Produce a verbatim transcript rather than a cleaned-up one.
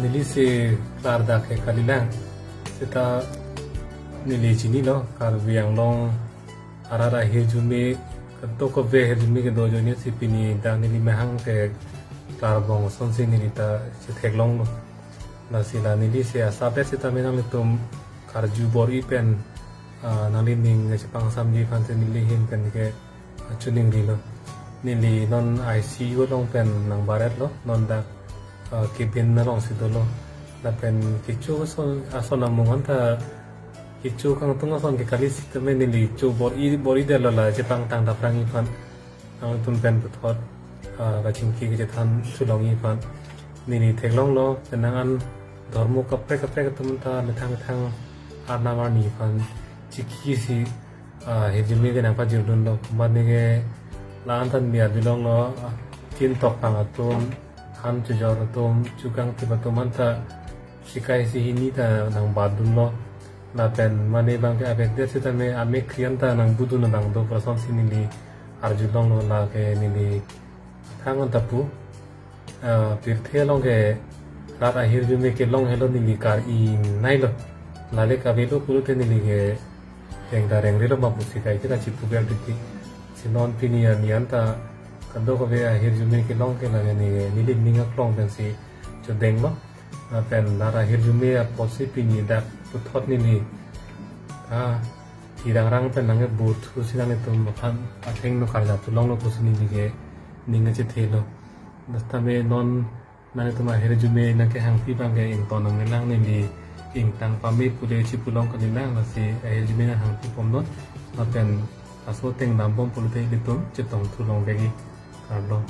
Neli si klardak ke kalilang. Seta neli chinilo, Karbi Anglong arat ahirjume, kadokave ahirjume kedo ajoine si pini dak neli mahang ke klarbom asonsi neli ta chetheklonglo. Lasi la neli si asapet seta me nanglitum karju bor-i pen, ah, nanglining chepangsamji aphan si neli ahin pen ke, ah, chuningrilo. Neli non I C U along pen nangbaretlo, non dak, ah, cabin alongsi dolo. Lapen kecho ason, ason amung anta kecho kangtung ason ke kali sitame neli cho bor-i, bor-idetlo la chepangtang daprangji aphan. Nanglitum pen puthot, ah, kachingki kachethan thulongji aphan. Neli theklonglo, penang an dhormo kaprek kaprek atum ta methang methang arnam arni aphan chikisi, ah, ahirjume ke nangpajirdunlo. Mane ke la-an ta neli arjulonglo, ah, tin tokpang atum, han chojor atum, chukangtip atum anta chikai isi hini ta nangbatdunlo. Lapen mane abang ke avedetsi tame amek krian ta nangbudun abang do pu asonsi neli arjulonglo, lake neli thang anta pu, ah, pirthe along ke rat ahirjume kelong helo neli kar-i nailo. Lale kavelo pulote neli ke reng ta rengrelo ma pusi kaike ta chipuver titi. Si non pini arni anta kadokave ahirjume kelong ke lake neli, neli ning aklong pensi chodenglo. Lapen rat ahirjume apotsi pini dak puthot neli, ah, tirangrang pen nangkebur thusi nanglitum aphan athengno karjap thulonglo pusi neli ke ning kachethelo. Sitame non nanglitum ahirjume nangkehangpi abang ke ington nangnelang, neli ingtang pame pule chipulong kalilang, lasi ahirjume nanghangpi bomnon. Lapen laso ateng dambom pulote ilitum chetong thulong kagi, kardom.